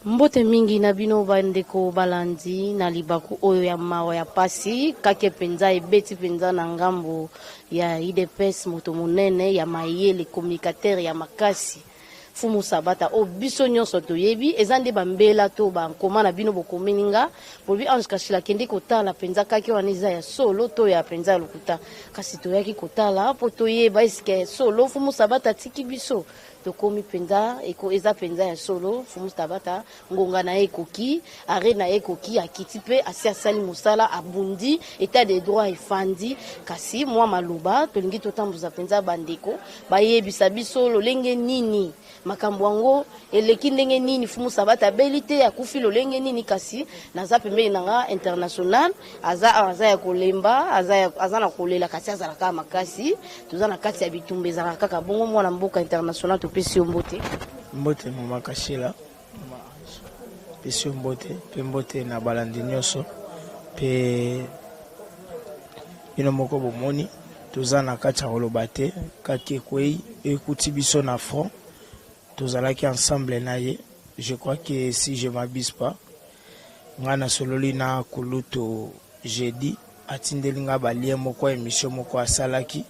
Mbote mingi na bino bandeko balandi na libaku oyo ya mawa ya pasi kake mpenza ebeti mpenza na ngambo ya UDPS, moto monene ya mayele, communicateur ya makasi, Fumu Sabata oyo biso nyonso toyebi. Eza nde bambela to bankoma na bino bokomeli nga, bolobi Ange Kashila akende kotala mpenza kake wana eza ya solo to ya mpenza ya lokuta. Kasi toyaki kotala mpo toyeba eske solo Fumu Sabata atiki biso. Tokomi mpenza eza mpenza ya solo, Fumu Sabata ngonga na ye ekoki, arrêt na ye ekoki, akiti mpe asi asali mosala, abundi, état de droit efandi. Kasi mwa maloba tolingi totambuza mpenza, bandeko bayebisa biso lolenge nini makambo yango eleki, ndenge nini Fumu Sabata abeli te, akufi lolenge nini. Kasi naza pembeni na nga International, aza aza ya kolemba, aza na kolela, kasi azala kaka makasi. Toza na kati ya bitumba, ezalaka kaka bongo. Mwana mboka International, topesi yo mbote. Mbote mama Kashila, pesi yo mbote mpe mbote na balandi nyonso. Mpe bino moko bomoni, toza na kati ya koloba te. Kaki ekwei, ekuti biso na front, tozalaki ensemble na ye. Je crois que si je m'abuse pas, ngai nasololi na kulutu jeudi, atindeli nga balien moko ya émission moko asalaki.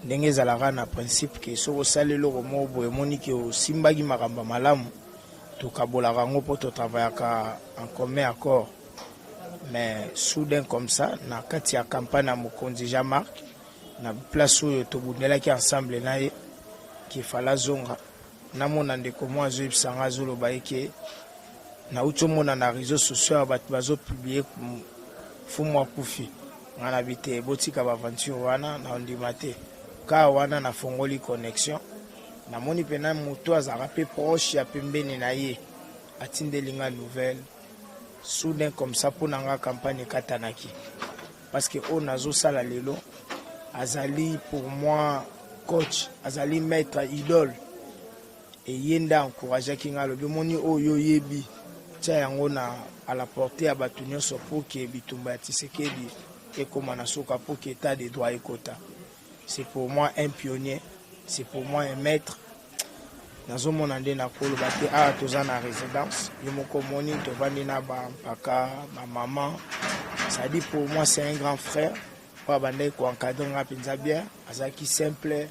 Ndenge ezalaka na principe ke soki osali eloko moko boye, emoni ke osimbaki makambo ya malamu, tokabolaka yango mpo totravaillaka en commun accord. Mais soudain comme ça, na kati ya campagne ya mokonzi Jean-Marc, na place oyo tobundelaki ensemble na ye, kefala azonga, namona ndeko moko azoyebisa nga, azoloba ye ke nauti omona na réseau sociaux ya bato bazopublier Fumu akufi. Nga nabi te, botika baaventure wana, na ondima te. Ka wana nafongoli connexion, namoni mpena moto azalaka mpe proche ya pembeni na ye atindeli nga nouvelle. Soudain comme ça, mpo na nga campagne ekatanaki, parce que oyo nazosala lelo azali pour moi coach, azali maître, idole. Eye nde encourageaki nga, alobi: omoni oyo oyebi, tia yango na à la portée ya bato nyonso pour ke bitumba ya Tshisekedi ekóma na suka, pour ke état de droit ekota. C'est pour moi un pionnier, c'est pour moi un maître. Nazomona nde nakoloba te. Awa toza na résidence, yo moko omoni, tovandi na bampaka, bamama. C'est-à-dire, pour moi c'est un grand frère oyo abandaki koencadrer nga mpenza bien. Azalaki simple.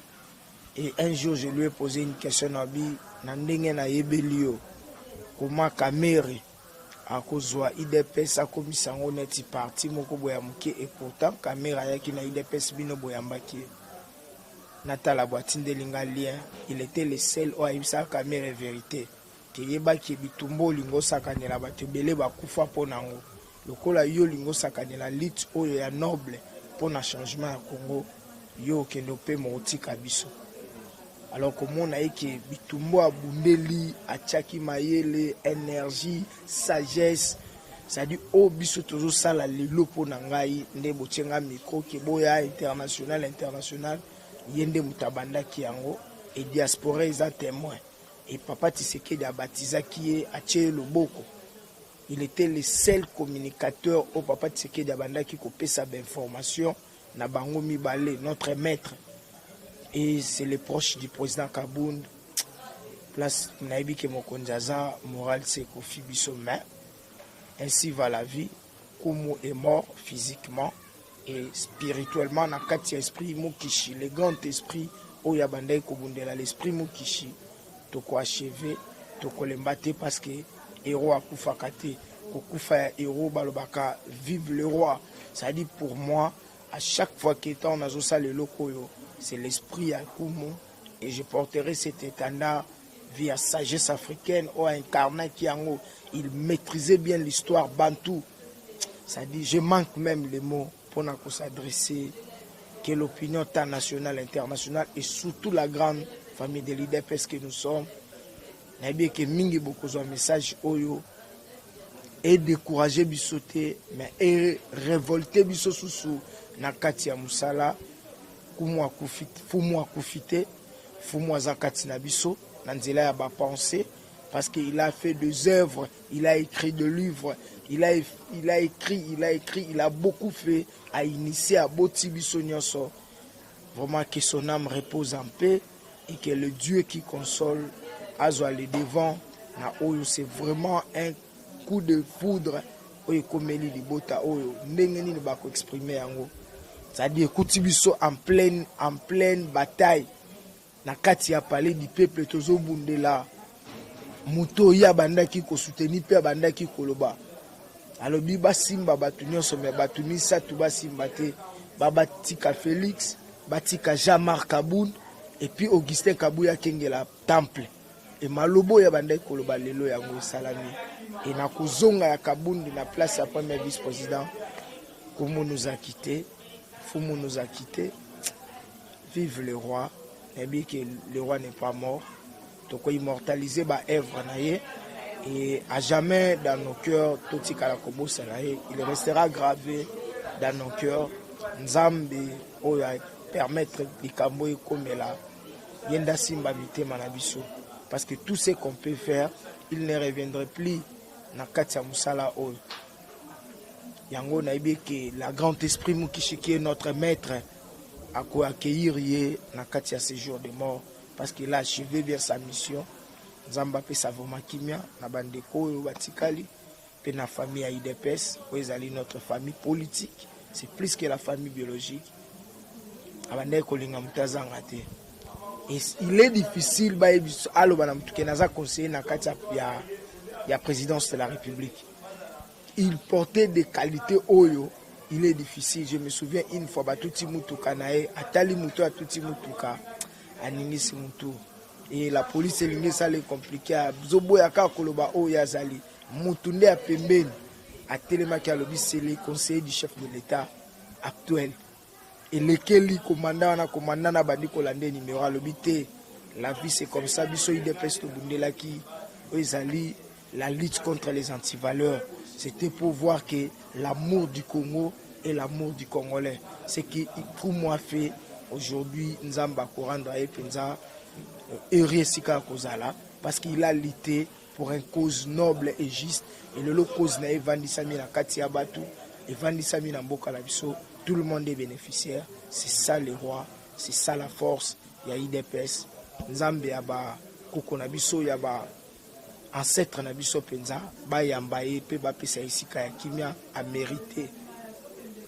Et un jour je lui ai posé une question, nabi na ndenge nayebeli yo, koma Kamerhe akozwa UDPS, akomisa yango neti parti moko boye ya moke, et pourtant Kamerhe ayaki na UDPS, bino boyambaki ye. Natala bo atindeli nga lien. Il était le seul oyo ayebisaka Kamerhe vérité, ke yebaki bitumba olingi osakanela, bato ebele bakufa mpo nango. Lokola yo olingi osakanela lutte oyo ya noble mpo na changement ya Congo, yo okende opema, otika biso. Alors komona ye ke bitumba abundeli, atiaki mayele, énergie, sagesse, c'est-à-dire oyo biso tozosala lelo, mpo na ngai nde botie nga micro ke boya international, international, ye nde moto abandaki yango. E diaspora eza témoin. E papa Tshisekedi abatizaki ye, atie ye loboko. Il était le seul communicateur oyo papa Tshisekedi abandaki kopesa bainformation na bango mibale, notre maître. Et c'est le proche du président Kabund. Place nayebi ke mokonzi aza moral se kofi biso, mais ainsi va la vie. Kumu est mort physiquement et spirituellement na kati ya esprit Mukishi, le grand esprit oyo abandaki kobundela l'esprit Mukishi. Toko achever, tokolemba te parce que héros akufaka te. Kokufa ya héros, balobaka vive le roi. Ça dit, pour moi, à chaque fois que ntango nazosala eloko oyo, c'est l'esprit ya Kumu et je porterai cet étendard via sagesse africaine oyo incarnaki yango. Il maîtrisait bien l'histoire bantou. Ça dit, je manque même les mots mpona s'adresser que l'opinion tant nationale, internationale et surtout la grande famille de l'UDPS que nous sommes. Nayebi eke mingi bokozwa message oyo edécourage biso te, mais erévolte biso susu na kati ya mosala. Kumu akufi, fumu akufi te, fumu aza kati na biso na nzela ya bapensées, parce qu'il a fait des œuvres, il a écrit des livres, il a écrit, il a écrit, il a beaucoup fait, a initié, aboti biso nyonso. Vraiment, que son âme repose en paix et que le Dieu qui console azwa le devant na oyo. C'est vraiment un coup de foudre oyo ekomeli libota oyo. Ndenge nini bakoexprime yango? C'est-à-dire ekuti biso en pleine bataille na kati ya Palais du Peuple. Tozobundela moto oyo abandaki kosoutenir mpe abandaki koloba, alobi basimba bato nyonso, me bato misato basimba te: babatika Félix, batika Jean-Marc Kabund et puis Augustin Kabuya akengela temple. E maloba oyo abandaki koloba, lelo yango esalami. E na kozonga ya Kabundi na place ya premier vice président, Kumu nous a quitté, Fumu nous a quitté. Vive le roi! Nayebi ke le roi n'est pas mort. Tokoimmortaliser baœuvre na ye et à jamais dans nos cœurs. Totikala kobosana ye, il restera gravé dans nos cœurs. Nzambe oyo apermettre likambo ekomela ye nde asimba mitema na biso, parce que tout ce qu'on peut faire, il ne reviendrait plus na kati ya mosala oyo. Yango nayebi ke la grand esprit Mukishi, qui est notre maître, akoaccueillir ye na kati ya séjour de mort, parce qu'il a achevé bien sa mission. Nzambe apesa vraiment kimia na bandeko oyo batikali mpe na famille ya UDPS oyo ezali notre famille politique, c'est plus que la famille biologique. Abandaki kolinga moto azanga te. Et il est difficile bayebi aloba na motu ke naza conseiller na kati ya présidence de la République. Il portait des qualités oyo il est difficile. Je me souviens, une fois batuti mutuka na ye, atali motu atuti mutuka, aningisi mutu e la police elingi esala compliqué, azoboya kaka koloba oyo azali mutu nde ya pembeni. Atelemaki, alobi: "C'est le conseiller du chef de l'État actuel." Elekeli komanda wana, komanda na bandi kolanda numéro, alobi te. La vie, c'est comme ça. Biso UDPS tobundelaki oyo ezali la lutte contre les antivaleurs. C'était pour voir que l'amour du Congo et l'amour du Congolais, ce qui Kumu a fait aujourd'hui, Nzambe akorendre ye mpenza heureux esika ya kozala, parce qu'il a lutté pour une cause noble et juste. Et lelo cause na ye evandisami na kati ya bato, evandisami na mboka na biso, tout le monde est bénéficiaire. C'est ça le roi, c'est ça la force ya UDPS. Nzambe ya bakoko na biso, ya ba ancêtre na biso mpenza, bayamba ye mpe bapesa esika ya kimia amérité.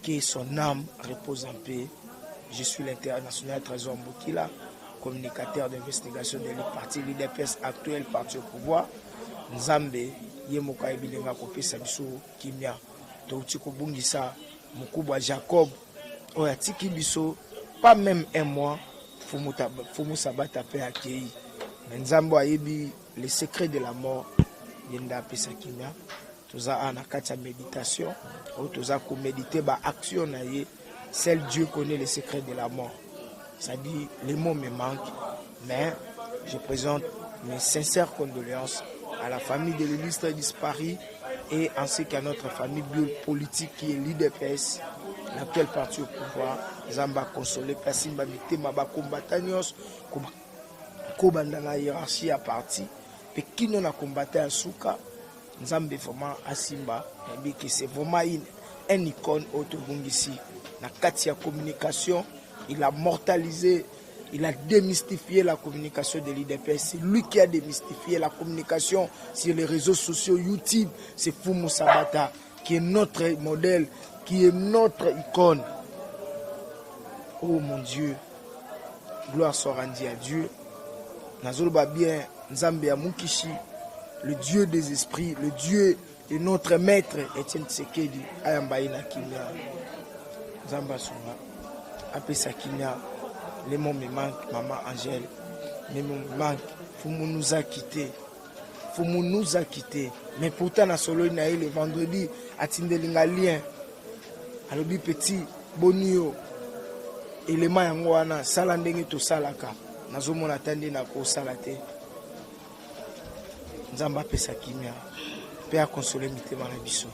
Que son âme repose en paix. Je suis l'international Trésor Mbokila, communicateur d'investigation de parti l'UDPS, actuel parti au pouvoir. Nzambe ye moko ayebi ndenge akopesa biso kimia. Touti kobungisa mokubwa Jacob oyo atiki biso pas même un mois. Fumu Sabata mpe akei, me Nzambe ayebi le secret de la mort, ye nde apesa kimia. Toza awa na kati ya méditation oyo toza komédite baaction na ye. Seul Dieu connaît le secret de la mort. C'est-à-dire, les mots me manquent, mais je présente mes sincères condoléances à la famille de l'illustre disparu et ainsi qu'à notre famille politique qui est l'UDPS, l'actuel parti au pouvoir. Nzambe akonsole mpe asimba mitema bakombata nyonso, kobanda na hiérarchie ya parti mpe kino na kombata ya suka. Nzambe vraiment asimba. Nayebi ke c'est vraiment un icône oyo tobungisi na kati ya communication. Il a mortalisé, il a démystifié la communication de l'UDPS. C'est lui qui a démystifié la communication sur les réseaux sociaux, YouTube. C'est Fumu Sabata. qui est notre modèle, qui est notre icône. Oh mon Dieu, gloire soit rendue à Dieu. Nazoloba bien, Nzambe ya Mukishi, le Dieu des esprits, le Dieu de notre maître Etienne Tshisekedi, ayamba ye na kimia. Nzambe asunga, apesa kimia. Les mots me manquent, maman Angèle. Les mots me manquent. Fumu nous a quittés. Fumu nous a quittés. Mais pourtant, na solo na ye le vendredi, atindeli nga lien. Alobi petit, boni yo. Elema yango wana, sala ndenge tosalaka. Nazomona ata nde nakosala te. Nzambe apesa kimia mpe akonsole mitema na biso.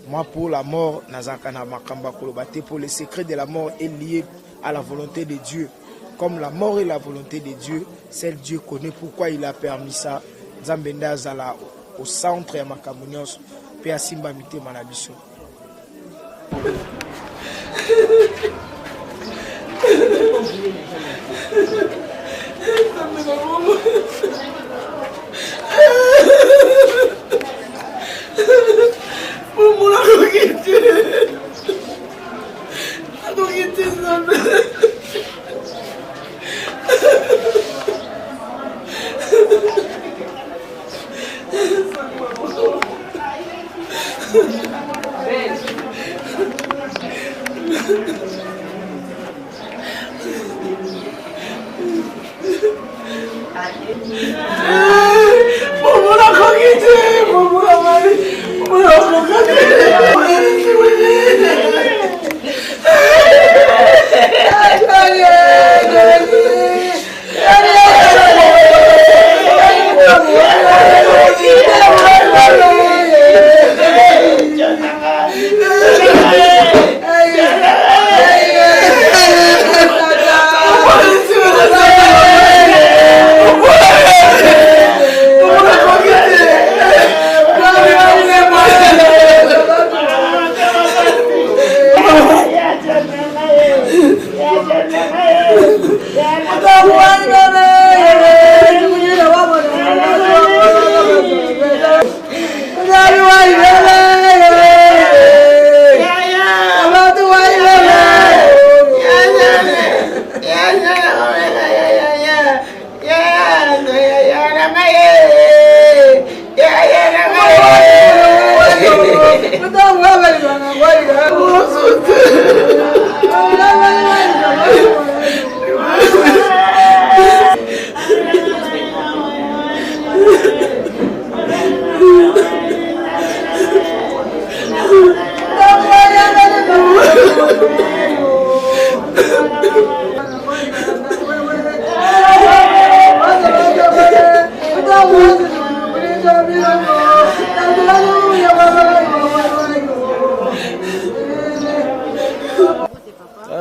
Moi pour la mort, nazalaka na makambo ya koloba te, pour le secret de la mort est lié à la volonté de Dieu. Comme la mort est la volonté de Dieu, seul Dieu connaît pourquoi il a permis ça. Nzambe nde azala au centre ya makambo nyonso mpe asimba mitema na biso.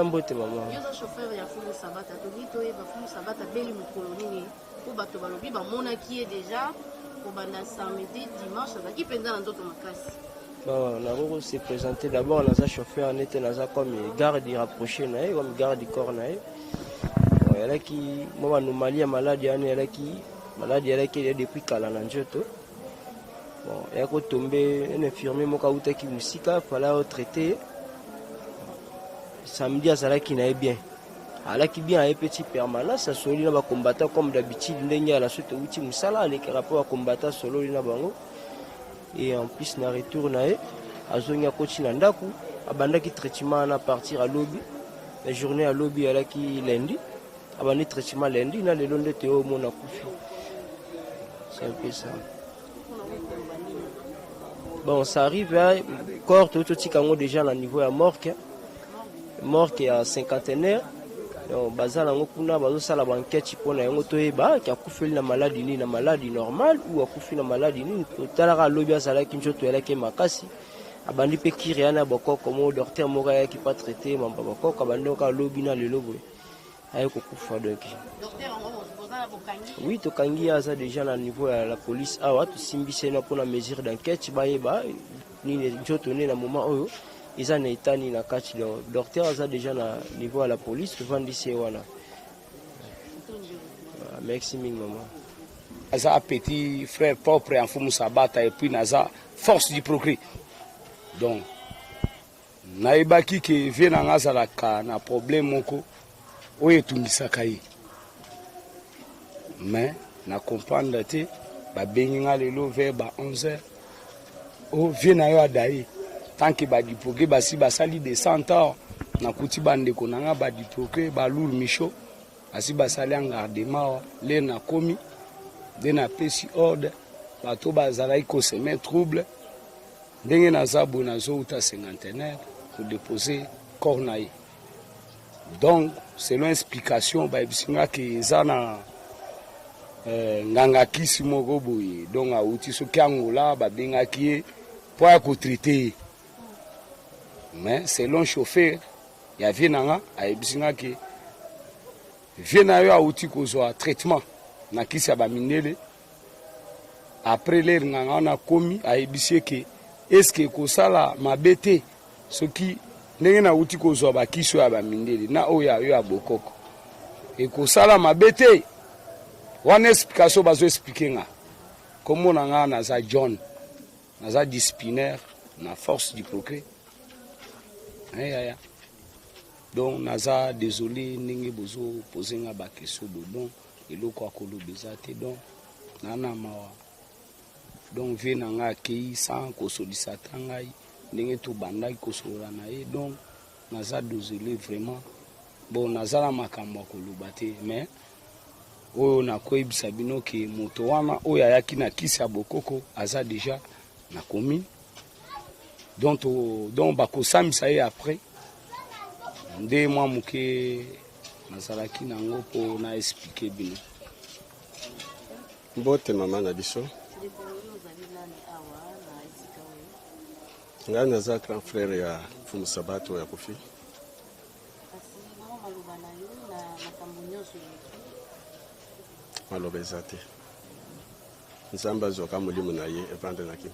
Mbote mama. Yo oza chauffeur ya Fumu Sabata, tolingi toyeba Fumu Sabata abeli mokolo nini mpo bato balobi bamonaki ye deja kobanda samedi dimanche azalaki mpenza na nzoto makasi. Bon, nakoki se présenter d'abord, naza chauffeur nete naza comme garde rapproché na ye, comme garde du corps na ye. Bon, eyalaki mwa banomalie ya maladi wana, eyalaki maladi eyalaki eya depuis kala na nzoto. Bon, eya kotombe un infirmier moko awutaki mosika, fallait otraite ye. Samedi azalaki na ye bien, alaki bien, aye pe ti permanence, asololi na bacombattant comme d'habitude, ndenge ala soki towuti mosala alekaka mpo bacombattant asololi na bango. Et en plus na retour na ye azongi akoti na ndako, abandaki traitement wana à partir ya lobi, na journée ya lobi alaki lundi, abandi traitement lundi na lelo nde toyo omona akufi. C'est un peu ça. Bon, ça arrive, hein, corps tout tout yango déjà na niveau ya morgue, morgue ya cinquantenaire. Donc baza nango kuna bazosala ba enquête mpona yango toyeba ki akufeli na maladi nini, na maladi normale ou akufi na maladi nini. Totalaka alobi azalaki nzoto eyalaki makasi, abandi mpe kiri wana ya bokoko mo docteur moko ayaki pa traité mamba bokoko, abandi oka alobi na lelo boye aye kokufa. Donc oui, tokangi ye, aza déjà na niveau ya la police awa, tosimbisi ye na mpona mesure d'enquête, bayeba nini nzoto nde na moment oyo eza na état nini na kati. Donc docteur aza déjà na niveau ya la police, tovandisi ye wana. Merci mingi mama. Aza petit frère propre ya Mfumu Sabata et puis naza Force du progrès. Donc nayebaki ke vie na nga azalaka na problème moko oyo etungisaka ye, mais na comprendre te. Babengi nga lelo vers ba 11 heures: o vie na yo adaye. Tant que ba du progrès basi basali descente awa, nakuti bandeko na nga ba du progrès, balour micho, basi basali engardement awa. Lere nakomi nde napesi ordre, bato bazalaki kosemer trouble. Ndenge naza boye, nazouta Cinquantenaire kodéposer corps na ye. Donc selon explication bayebisi nga ke eza na nganga kisi moko boye, donc awuti soki Angola, babengaki ye mpo aya kotraiter ye. Mais selon chauffeur ya vie na nga, ayebisi nga ke vie na yo awuti kozwa traitement na kisi ya bamindele. Après, lere nganga wana akomi, ayebisi ye ke eske ekosala mabe te soki ndenge nauti kozwa bakisi oyo ya bamindele na oyo ya yo ya bokoko, ekosala mabe te? Wana explication bazo expliquer nga. Kombo na nga naza John, naza disciplinaire na Force du progrès. Yaya, donc naza désolé ndenge bozoposer nga baquestion boye. Donc eloko ya koloba eza te. Donc naa na mawa. Donc vie na ngai akei sans kosolisa ata ngai ndenge tobandaki kosolola na ye. Donc naza désolé vraiment. Bon, naza na makambo ya koloba te, mais oyo nakoyebisa bino ke moto wana oyo ayaki na kisi ya bokoko aza déjà na commune. Donc bakosambisa ye après. Nde mwa moke nazalaki nango mpo na expliquer bino. Mbote, mama na biso. Ndeko, oyo ozali nani awa na esika oyo? Ngai naza grand frère ya Mfumu Sabato oyo akufi. Kasi mwa maloba na yo na makambo nyonso eleki? Maloba eza te. Nzambe azwaka molimo na ye, evande na kimia.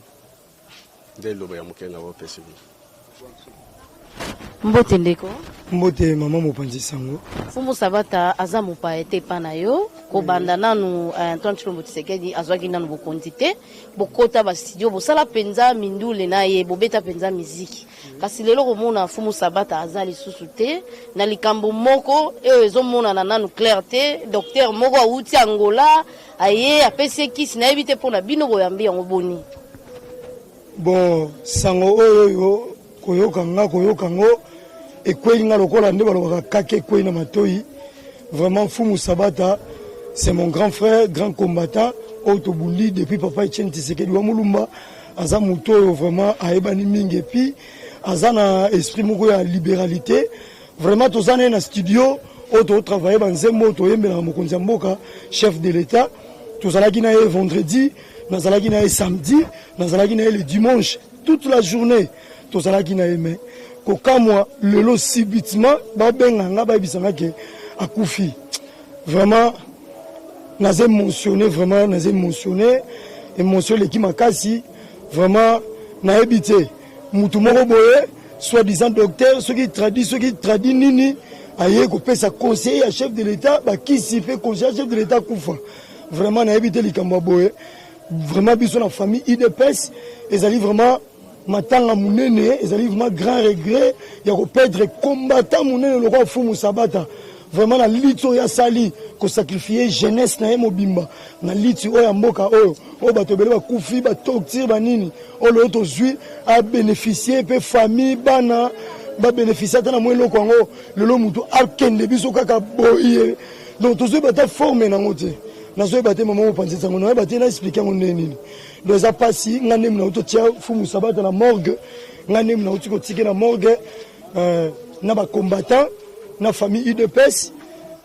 Nde eloba ya moke na oyo opesi bino. Mbote, ndeko. Mbote, mama mopanzi sango. Mfumu Sabata aza mopaya te epa na yo. Kobanda nanu Antoine Tshilombo Tshisekedi azwaki nanu bokonzi te, bokota bastudio, bosala mpenza mindule na ye, bobeta mpenza miziki. Kasi lelo komona Mfumu Sabata aza lisusu te na likambo moko oyo ezomonana nanu clair te, docteur moko awuti Angola, aye apesi ye kisi, nayebi te mpo na bino boyambi yango boni? Bon, sango oyo oyo koyoka nga, koyoka ngo ekwei nga lokola nde balobaka kake ekwei na matoi. Vraiment, Mfumu Sabata, c'est mon grand frère, grand combattant oyo tobundi depuis papa Etienne Tshisekedi wa Mulumba. Aza moto oyo vraiment ayebani mingi, et puis aza na esprit moko ya libéralité. Vraiment, toza na ye na studio oyo totravailler banzembo oyo toyembelaka mokonzi ya mboka, chef de l'État. Tozalaki na ye vendredi, nazalaki na ye samedi, nazalaki na ye le dimanche, toute la journée tozalaki na ye. Mais kokamwa, lelo subitement babenga nga, bayebisa nga ke akufi. Vraiment naza émotionné, vraiment naza émotionné, émotion eleki makasi. Vraiment nayebi te, mutu moko boye, soi-disant docteur, soki tradi, soki tradi nini, aye kopesa conseiller ya chef de l'État bakisi, mpe conseiller ya chef de l'État kufa. Vraiment nayebi te likambo ya boye. Vraiment, biso na famille UDPS, ezali vraiment matanga monene, ezali vraiment grand regret ya koperdre combattant monene lokola Fumu Sabata. Vraiment, na lutte oyo asali, kosacrifier jeunesse na ye mobimba na lutte oyo ya mboka oyo, oyo bato ebele bakufi, batorture, banini, oyo lelo tozwi abénéficie, mpe famille, bana babénéficie ata na mwa eloko yango. Lelo moto akende biso kaka boye. Donc tozoyeba ata forme nango te. Nazoyeba te, mama mopanzi sango, nayeba te na expliquer yango ndenge nini. Donc eza mpasi. Nga ndemi nauti otia Fumu Sabata na morgue, nga ndemi nauti kotika na morgue na bacombattant, na famille UDPS.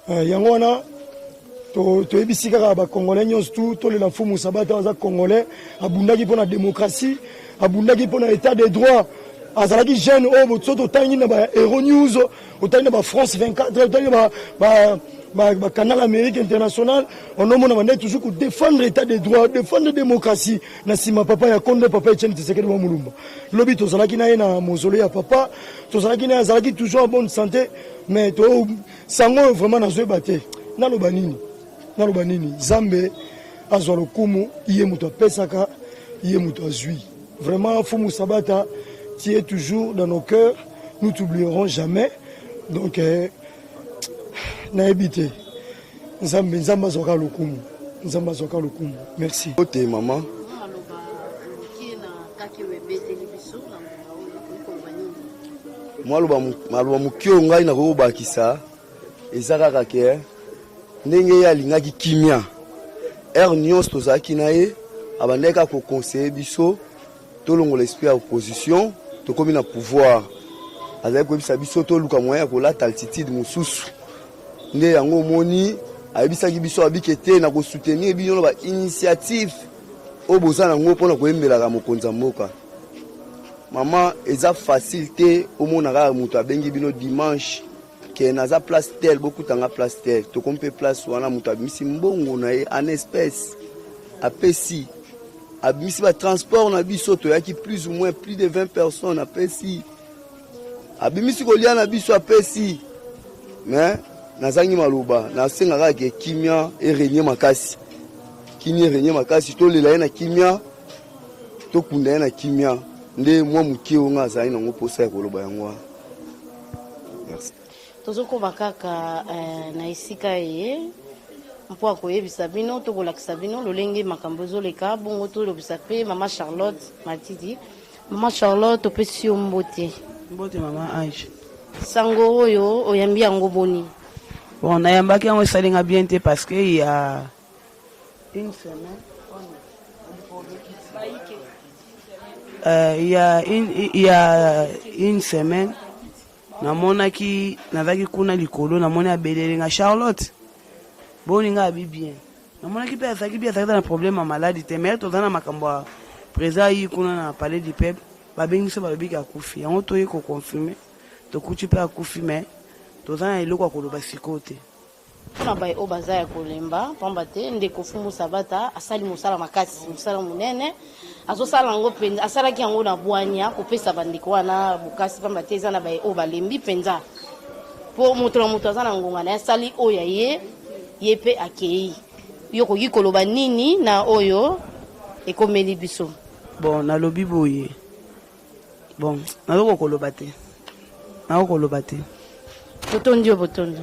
Yango wana toyebisi kaka bacongolais nyonso tu, tolela Mfumu Sabata. Aza Congolais, abundaki mpo na démocratie, abundaki mpo na état de droit. Azalaki jeune oyo so totangi na ba Euro News, otangi na ba France 24, otangi na bacanal Amérique international, onomona bande toujours kodéfendre état de droit, défendre démocratie na nsima papa ya kondo, papa Etienne Tshisekedi wa Mulumba. Lobi tozalaki na ye na mausolée ya papa, tozalaki na ye, azalaki toujours en bonne santé. Mais to sango oyo, vraiment nazoyeba te naloba nini, naloba nini. Nzambe azwa lokumu, ye moto apesaka, ye moto azwi. Vraiment Fumu Sabata, tu es toujours dans nos cœurs, nous t'oublierons jamais. Donc eh, nayebi te Nzambe Nzambe azwaka lokumu, Nzambe azwaka lokumu. Merci. Mbote mama. Mwa maloba moke oyo ngai nakoki kobakisa eza kaka ke ndenge ye alingaki kimia heure nyonso tozalaki na ye abandaki kaka koconseille biso tolongola esprit ya opposition tokomi na pouvoir azalaki koyebisa biso toluka moyen ya kolata altitude mosusu nde yango omoni ayebisaki biso abike te na kosoutenir bino na bainitiative oyo boza nango mpona koyembelaka mokonzi ya mboka mama eza facile te omona kaka moto abengi bino dimanche ke naza place tel bokutanga place tel tokomi mpe place wana moto abimisi mbongo na ye en espèce apesi abimisi batransport na biso toyaki plus ou moins plus de 20 personnes apesi abimisi kolia na biso apesi mais nazangi maloba nasenga kaka ke kimia eregne makasi kimia eregne makasi tolela ye na kimia tokunda ye na kimia nde mwa moke oyo nga azali nango mposa ya koloba yango wana. Merci. Tozokoma kaka eh, na esika eye mpo akoyebisa bino to kolakisa bino lolenge makambo ezoleka bongo tolobisa mpe mama Charlotte Matidi. Mama Charlotte, topesi yo mbote. Mbote mama Ange. Sango oyo oyambi yango boni? Bon, nayambaki yango esali nga bien te parce que il y a une semaine il y a une, il y a une semaine namonaki nazalaki kuna likolo namoni abeleli nga Charlotte boni nga abi bien namonaki mpe azalaki bien azalaki na problème ya maladi te mais toza na makambo ya président ayi kuna na palais du peuple babengi biso balobi ke akufi yango toye koconfirme tokuti mpe akufi mais toza na eloko ya koloba sikoyo te. Mpo na baye oyo baza ya kolemba, pamba te ndeko Mfumu Sabata asali mosala makasi, mosala monene, azosala yango mpenza, asalaki yango na bwanya kopesa bandeko wana bokasi, pamba te eza na baye oyo balembi mpenza, mpo moto na moto aza na ngonga na ye, asali oyo ya ye, ye mpe akei. Yo okoki koloba nini na oyo ekomeli biso? Bon, nalobi boye, Bon, nazo koloba te. Nazo koloba te. Botondi yo botondi.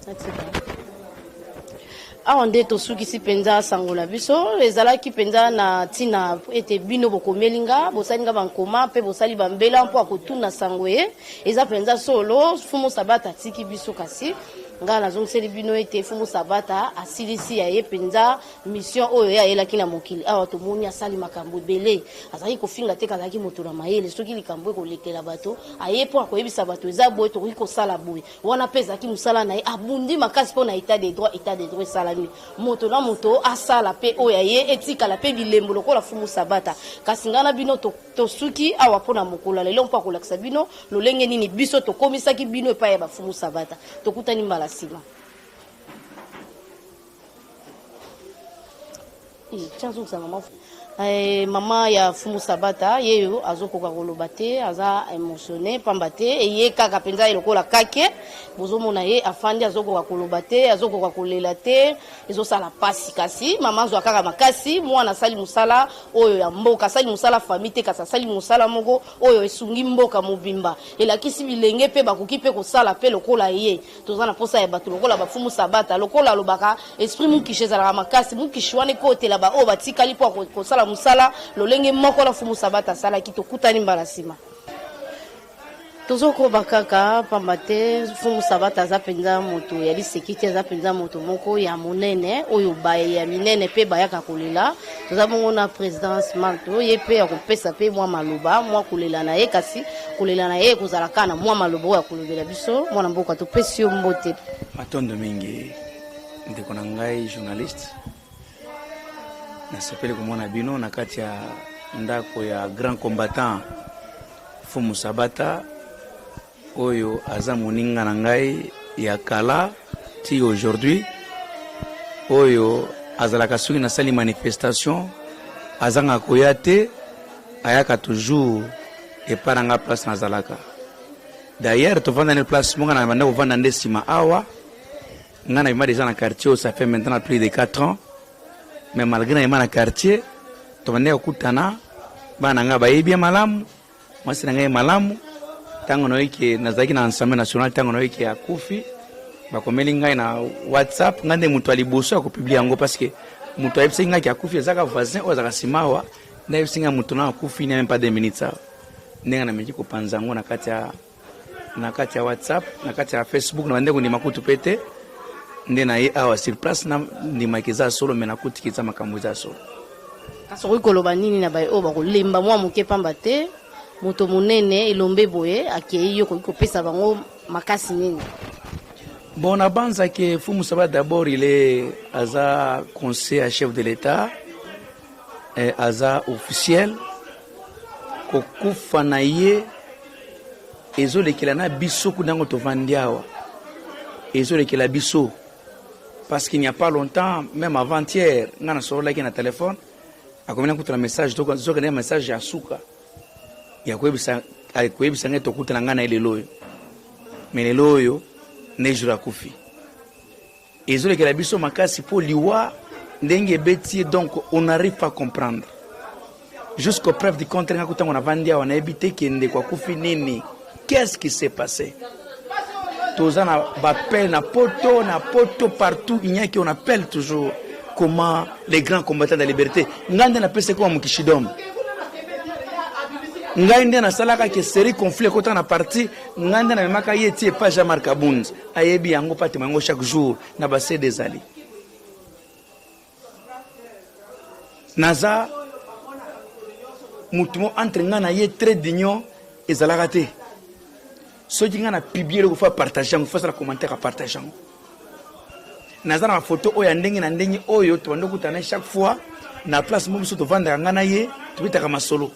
Natika. Awa nde tosukisi mpenza sango na biso. Ezalaki mpenza na ntina ete bino bokomeli nga, bosali nga bankoma mpe bosali bambela mpo akotuna sango ye. Eza mpenza solo, Fumu Sabata atiki biso kasi nga nazongiseli bino ete Fumu Sabata asilisi ya ye mpenza Mission oyo ye ayelaki na mokili awa tomoni asali makambo ebele. Azalaki kofinga te, azalaki moto na mayele. Soki likambo ekolekela bato, aye mpo akoyebisa bato eza boye, tokoki kosala boye. Wana mpe ezalaki mosala na ye. Abundi makasi mpo na etat de droit, etat de droit esalami. Moto na moto asala mpe oyo ya ye etikala mpe bilembo lokola Fumu Sabata. Kasi ngai na bino tosuki awa mpo na mokolo ya lelo mpo akolakisa bino lolenge nini biso tokomisaki bino epai ya ba Fumu Sabata. Tokutani mbala sima. Eh, mama ya Fumu Sabata yeyo azokoka koloba te, aza emotionne pamba te eye kaka mpenza ye lokola kake bozomona ye afandi azokoka koloba te, azokoka kolela te, ezosala pasi. Kasi mama azwa kaka makasi, mwana asali mosala oyo ya mboka, asali mosala famille te, kasi asali mosala moko oyo esungi mboka mobimba, elakisi bilenge mpe bakoki mpe kosala mpe lokola ye. Toza na posa ya bato lokola ba Fumu Sabata, lokola alobaka esprit mukishi ezalaka makasi, mukishi wana ekotela ba oyo batikali mpo kosala mosala lolenge moko na Fumu Sabata asalaki. Tokutani mbala nsima. Tozokoba kaka pamba te Fumu Sabata aza mpenza moto ya liseki te, aza mpenza moto moko ya monene oyo baye ya minene mpe bayaka kolela. Toza bongo na presidence Manto, ye mpe akopesa mpe mwa maloba mwa kolela na ye, kasi kolela na ye ekozala kaka na mwa maloba oyo akolobela biso. Mwana mboka, topesi yo mbote. Matondo mingi ndeko na ngai journaliste, nasepeli komona bino na kati ya ndako ya grand combattant Fumu Sabata oyo aza moninga na ngai ya kala ti aujourd'hui, oyo azalaka soki nasali manifestation azanga koya te, ayaka toujours epai na nga place nazalaka. D'ailleurs tovanda na place moko, na banda kovanda nde nsima awa. Nga na bima déjà na quartier oyo ça fait maintenant plus de 4 ans, mais malgré na bima na quartier tobandaki kokutana. Bana na ngai bayebi ye malamu, mwasi na ngai malamu. Ntango nayoki nazalaki na Assemblée nationale, ntango nayoki akufi, bakomeli ngai na WhatsApp, ngai nde moto ya liboso ya kopublie yango parce que moto ayebisaki ngai ke akufi ezaka voisin oyo azalaka nsima awa, nde ayebisi ngai moto na akufi na même pas 2 minutes awa. Ndenge nameki kopanza yango na kati ya na kati ya WhatsApp, na kati ya Facebook, na bande kondima kutu pe te nde na ye awa sur place na ndimaki eza solo me nakutiki eza makambo eza solo. Kasi okoki koloba nini na baye oyo bakolemba mwa moke pamba te moto monene elombe boye akei, yo okoki kopesa bango makasi nini? Bon, nabanza ke Fumu Saba d'abord il est aza conseiller ya chef de l'État eh, aza officiel kokufa na ye ezolekela na biso kuna yango tovandi awa ezolekela biso parce qu'il n'y a pas longtemps même avant-hier nga nasololaki na telefone akomi nakuta na message tozokende message ya suka ya koyebisa koyebisa ngai tokutana ngai na ye lelo oyo mais lelo oyo nde jour akufi Ezolekela biso makasi po liwa ndenge ebeti ye donc on n'arrive pas comprendre jusqu'au preuve du contraire nga kutango navandi awa nayebi te ke ndeko akufi nini qu'est-ce qui s'est passé toza na bapel na poto na poto partout il n'y a qu'on appelle toujours comment les grands combattants de la liberté ngai nde napesi ekoma mokishidome ngai nde nasalaka ke série conflit ekota na parti ngai nde namemaka ye ti epa jean marc abund Ayebi yango pe atema yango chaque jour na ba CD ezali. Naza mutu mo entre nga na ye trait d'union ezalaka te. Soki nga na publier eloko faut partager yango, faut asala commentaire a partager yango. Naza na ba photo oyo ya ndenge na ndenge oyo tobandi kokutana chaque fois na place mo biso tovandaka nga na ye tobetaka masolo.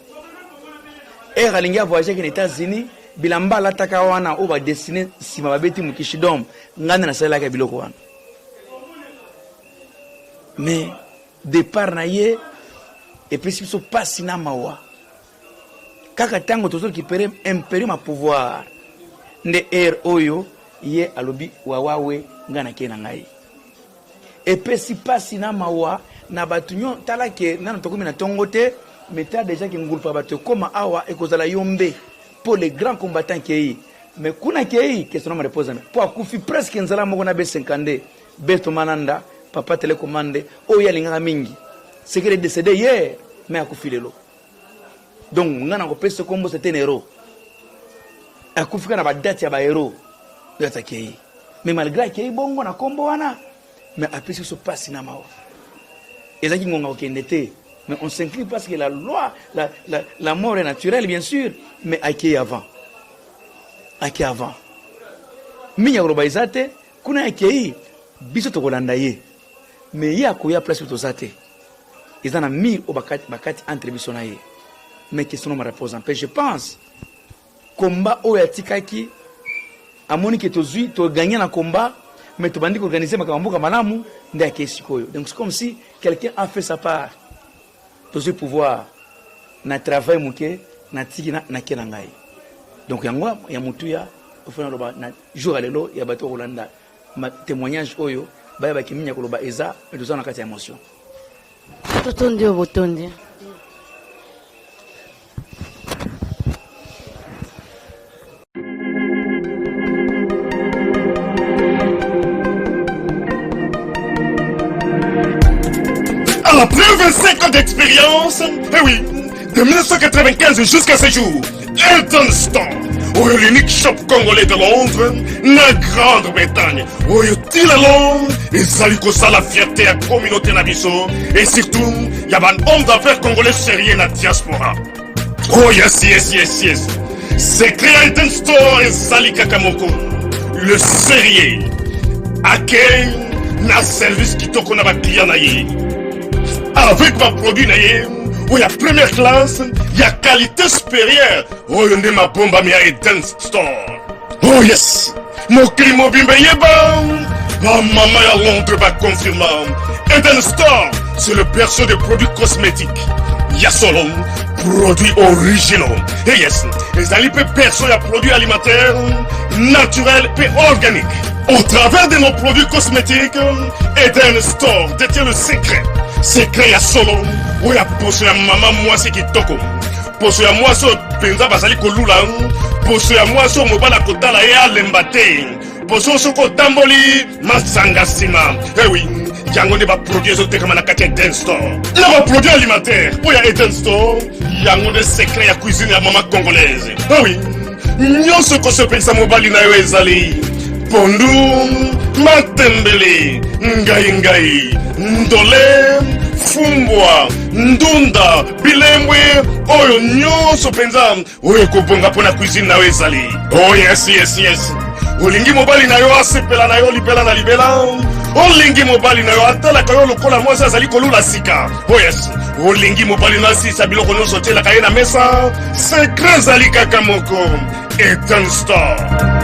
Heure alingi a voyager na Etats-Unis Bilamba alataka wana oyo ba dessine sima babeti mukishidom ngai nde nasalelaka biloko wana mais départ na ye epesi biso pasi na mawa kaka ntango tozo récupere imperium ya pouvoir nde heure oyo ye alobi wawawe ngai nakei na ngai Epesi pasi na mawa na batu nyo tala ke nanu tokomi na tongo te mais tala dejà ke ngulupa batu ekoma awa ekozala yombe po le grand combattant keyi mais kuna keyi que son ame repose en po akufi presque nzala moko na B52 Beto Mananda papa telecommande oyo ye alingaka mingi ce qu'il est decede hier mais akufi lelo donc nga nakopesa kombo c'est un héros akufi kaka na ba date ya ba héros date akeyi mais malgré akei bongo na kombo wana mais apesi biso pasi na mawa ezalaki ngonga kokende te mais on s'incline parce que la loi la, la, la mort est naturelle bien sûr mais akei avant akei avant mingi ya koloba eza te kuna akei biso tokolanda ye mais ye akoya place oyo toza te eza na mur oyo bakati, bakati entre biso na ye mais question no repose en paix je pense Combat oyo atikaki amoni ke tozui to gagner na combat mais tobandi ko organiser makambo ya mboka malamu nde akei sikoyo donc c'est comme si quelqu'un a fait sa part tozui pouvoir na travail moke natiki na nake na ngai donc yango ya motuya ofo naloba na jour ya lelo ya bato kolanda témoignage oyo bayebaki mingi ya koloba eza mais toza na kati ya émotion Totondi yo botondi. Après 25 ans d'expérience, eh oui, de 1995 jusqu'à ce jour, Elton Store, oyo l'unique shop congolais de Londres, na Grande-Bretagne, oyo ti lelo ezali kosala fierté ya communauté na biso et surtout ya ba hommes d'affaires congolais sérieux na diaspora. Oh yes, yes, yes, yes. Secret ya Elton Store ezali kaka moko, le sérieux, accueil na service kitoko na ba clients na ye. Avec ba produits na ye oyo ya première classe ya qualité supérieure oyo nde mabombami ya Eden Store. Oh yes, mokili mobimba eyeba bamama ya Londres baconfirma Eden Store, c'est le berceau des produits cosmétiques ya solo produits originaux. Et yes, ezali mpe berceau ya produits alimentaires naturels mpe organiques. Au travers de nos produits cosmétiques, Eden Store détient le secret. Secret ya solo oyo ya poso ya mama mwasi kitoko. Poso ya mwasi oyo mpenza bazali kolula, poso ya mwasi oyo mobali akotala ye alemba te, poso soki otamboli masanga nsima. Ewi, yango nde baproduit ezotekama na kati ya Eden Store na baproduit alimentaire mpo ya Eden Store. Yango nde secret ya cuisine ya mama congolaise. Ewi, nyonso ekosepelisa mobali na yo ezali pondu, matembele, ngai ngai, ndole, fumbwa, ndunda, bilembwe, oyo nyonso mpenza oyo ekobonga mpo na cuisine na yo ezali. Oh yes, yes, yes. Olingi mobali na yo asepela na yo libela na libela? Olingi mobali na yo atalaka yo lokola mwasi azali kolula sika? Oh yes. Olingi mobali na asisa biloko nyonso otielaka ye na mesa? Secret ezali kaka moko, Eden Store.